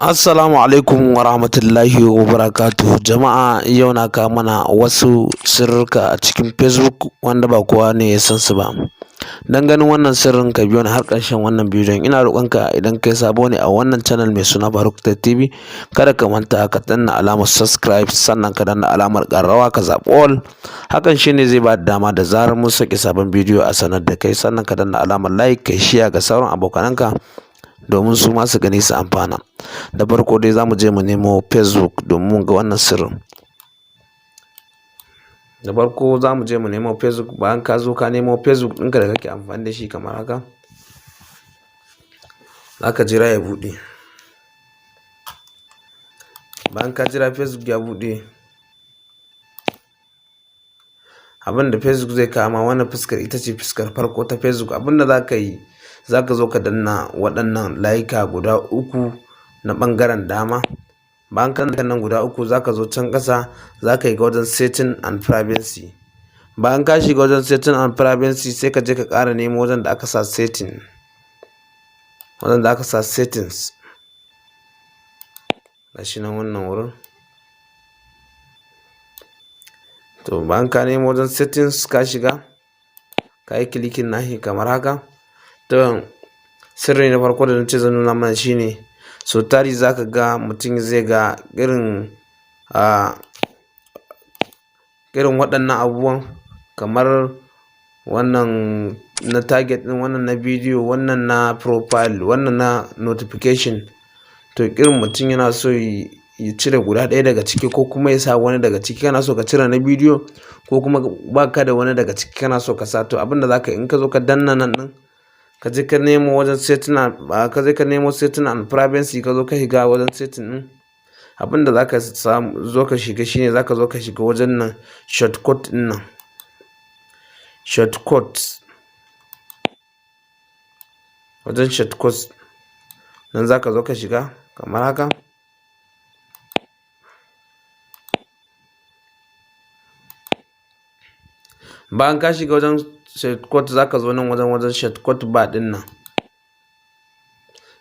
Assalamu alaikum wa rahmatullahi wa barakatuhu. Jama'a, yau na kawo mana wasu sirrika a cikin Facebook wanda ba kowa ne ya san su ba. Dan ganin wannan sirrin, ka biyo ni har ƙarshen wannan bidiyon. Ina roƙonka, idan kai sabo ne a wannan channel mai suna Faruk Tech TV, kada ka manta ka danna alamar subscribe, sannan ka danna alamar ƙararrawa, ka zaɓi all. Hakan shine zai ba da dama da zarar mun saki sabon bidiyo a sanar da kai. Sannan ka danna alamar like, kai share ga sauran abokananka domin su ma su gani su amfana. Da farko dai, za mu je mu nemo Facebook domin mu ga wannan sirrin. Da farko za mu je mu nemo Facebook. Bayan ka zo ka nemo Facebook ɗinka da kake amfani da shi kamar haka, za ka jira ya buɗe. Bayan ka jira Facebook ya buɗe, abin da Facebook zai kawo ma, wannan fuskar ita ce fuskar farko ta Facebook. Abin da za ka yi, za ka zo ka danna waɗannan layuka guda uku na ɓangaren dama. Bayan ka danna nan guda uku, za ka zo can ƙasa, za ka yi ga wajen setting and privacy. Bayan ka shiga wajen setting and privacy, sai ka je ka ƙara nemo wajen da aka sa setting, wajen da aka sa settings. Gashi nan, wannan wurin. To, bayan ka nemo wajen settings, ka shiga, ka yi clicking nashi kamar haka. To, sirri na farko da na ce zan nuna mana shine, sau tari za ka ga mutum zai ga irin waɗannan abubuwan, kamar wannan na target ɗin, wannan na bidiyo, wannan na profile, wannan na notification. To, irin mutum yana so ya cire guda ɗaya daga ciki ko kuma ya sa wani daga ciki. Kana so ka cire na bidiyo ko kuma ba ka da wani daga ciki kana so ka sa. To, abin da za ka yi, in ka zo ka danna nan ɗin, ka je ka nemo wajen setting, ka je ka nemo setting and privacy, ka zo ka shiga wajen setting ɗin, abin da za ka samu zo ka shiga shine za ka zo ka shiga wajen nan, shortcut ɗin nan, shortcut, wajen shortcut nan za ka zo ka shiga kamar haka. Bayan ka shiga wajen shortcut, za ka zo nan wajen shortcut bar ɗin nan.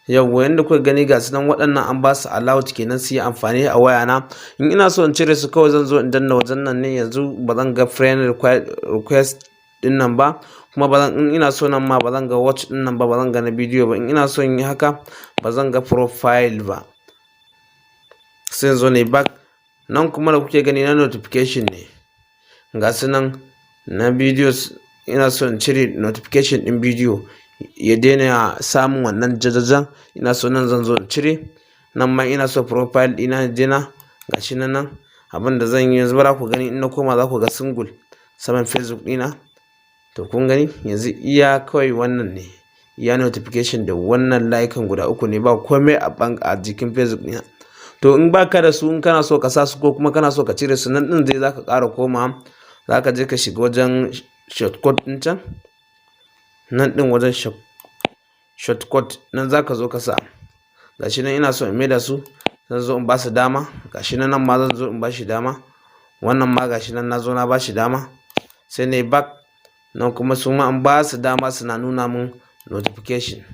Yawwa, yanda kuka gani, ga su nan waɗannan an ba su allowed kenan su yi amfani a wayana. In ina so in cire su, kawai zan zo in danna wajen nan ne. Yanzu ba zan ga friend request ɗin nan ba, kuma ba zan, in ina so nan ma ba zan ga watch ɗin nan ba, ba zan ga na bidiyo ba. In ina so in yi haka, ba zan ga profile ba. Sai in zo ne back. Nan kuma da kuke gani, na notification ne, ga su nan na videos. Ina so in cire notification ɗin bidiyo, ya daina samun wannan jajajan, ina so nan zan zo in cire. Nan ma ina so profile ɗina ya daina, gashi nan. Nan abin da zan yi yanzu, bara ku gani, in na koma za ku ga single saman Facebook ɗina. To, kun gani, yanzu iya kawai wannan ne, iya notification da wannan layukan guda uku ne, ba komai a jikin Facebook ɗina. To, in baka da su, in kana so ka sa su ko kuma kana so ka cire su, nan ɗin dai za ka ƙara koma, za ka je ka shiga wajen shortcut ɗin can, nan ɗin, wajen shortcut nan za ka zo ka sa. Gashi nan, ina so in maida su, zan zo in ba su dama. Gashi nan, nan ma zan zo in ba shi dama. Wannan ma gashi nan, na zo na ba shi dama. Sai na yi back. Nan kuma su ma an ba su dama suna nuna mun notification.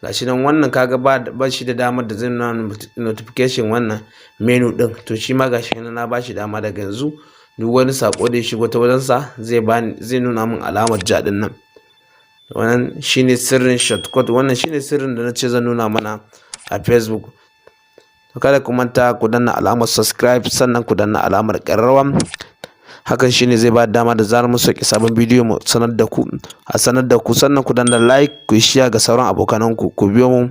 Gashi nan, wannan kaga ba shi da damar da zai nuna notification, wannan menu ɗin. To, shi ma gashi nan na ba shi dama. Daga yanzu duk wani saƙo da ya shigo ta wajensa, zai bani, zai nuna min alamar ja ɗin nan. Wannan shine sirrin shortcut. Wannan shine sirrin da na ce zan nuna mana a Facebook. Kada ku manta ku danna alamar subscribe, sannan ku danna alamar ƙararrawa. Hakan shine zai ba dama da zarar mun sauke sabon bidiyo mu sanar da ku, a sanar da ku. Sannan ku danna like, ku share ga sauran abokananku. Ku biyo mu.